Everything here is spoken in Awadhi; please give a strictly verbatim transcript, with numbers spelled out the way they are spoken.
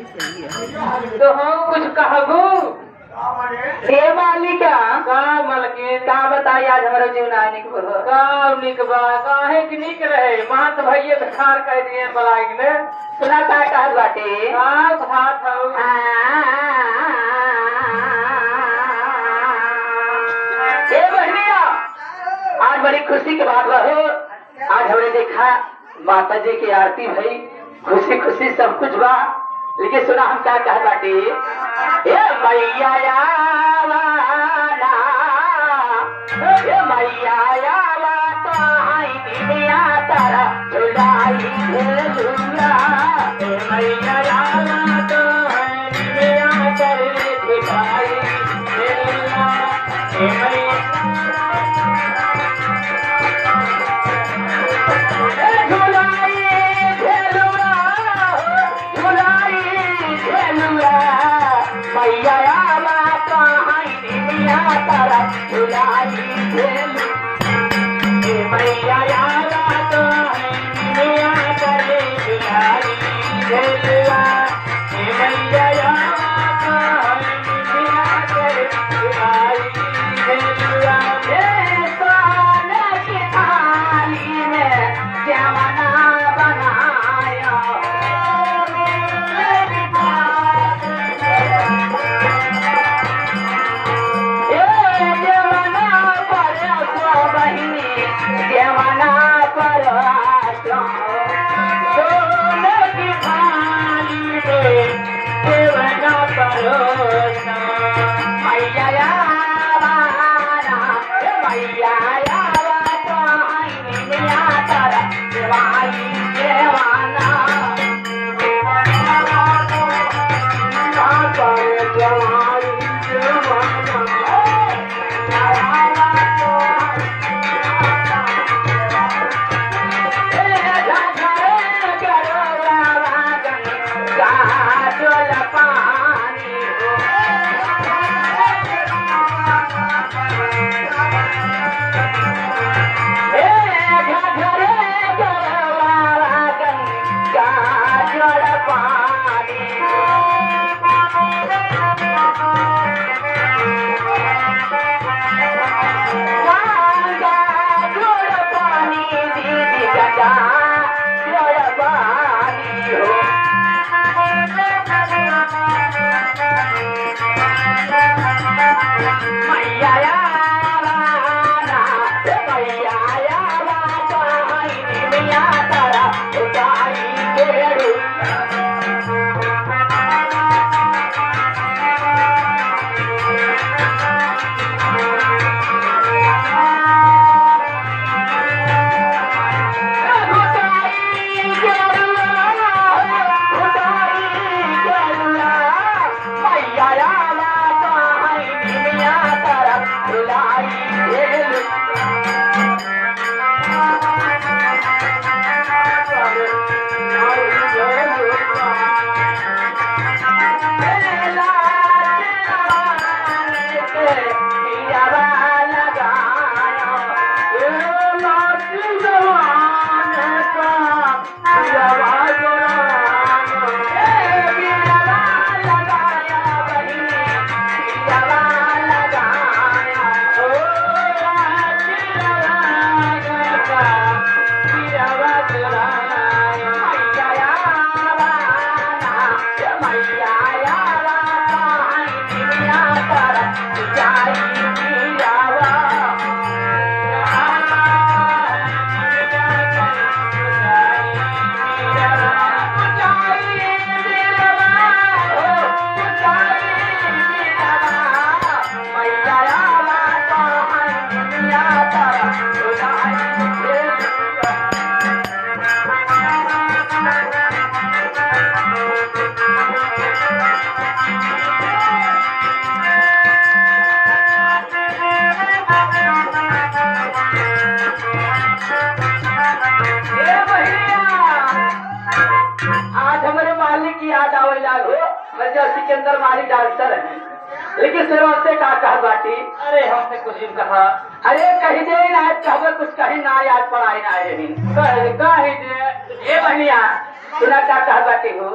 तो हम कुछ कहबू? ए मालिका। का मलकिन? का बताई, आज हमरो जीव ना निक बा। का निक बा? काहे कि निक रहे? मात भइये बेकार कइ दिहे बलाइक ने। सुना का कहत बाटे? का बात हौ? आ, ए बहिनिया, आज बड़ी खुशी के बात बा हो। आज हमरे देखा माता जी की आरती भई, खुशी खुशी सब कुछ बा। लेकिन सुना हम का कहत बाटी, ए मैया आवा ना, ए मैया आवा तो आई दुनिया तारा झुलाई झेलुआ। ए मैया आवा तो आई दुनिया तारा झुलाई झेलुआ। ए मैया झुलाई झेलुआ, झुलाई झेलुआ, मैया आवा कहाँ निमिया तरफ झुलाई झेलुआ। ए मैया आवा कहाँ निमिया तरफ झुलाई झेलुआ। सोने की थाली में देवना परोसा। मैया आवा ना, ए मैया आवा तो आई निमिया तरफ देवाई देवाना। ए भैया, आज हमरे मालिक की याद आवे लागो, मैं जो सिकंदर मालिक डॉक्टर है, लेकिन सिरों से का कह बाटी। अरे हमसे कुछ नहीं कहा। अरे कही दे ना, आज कहबे कुछ कही ना, आज पढ़ाई ना रही। कह, कही दे। ए भैया, सुना का कह बाटी हो।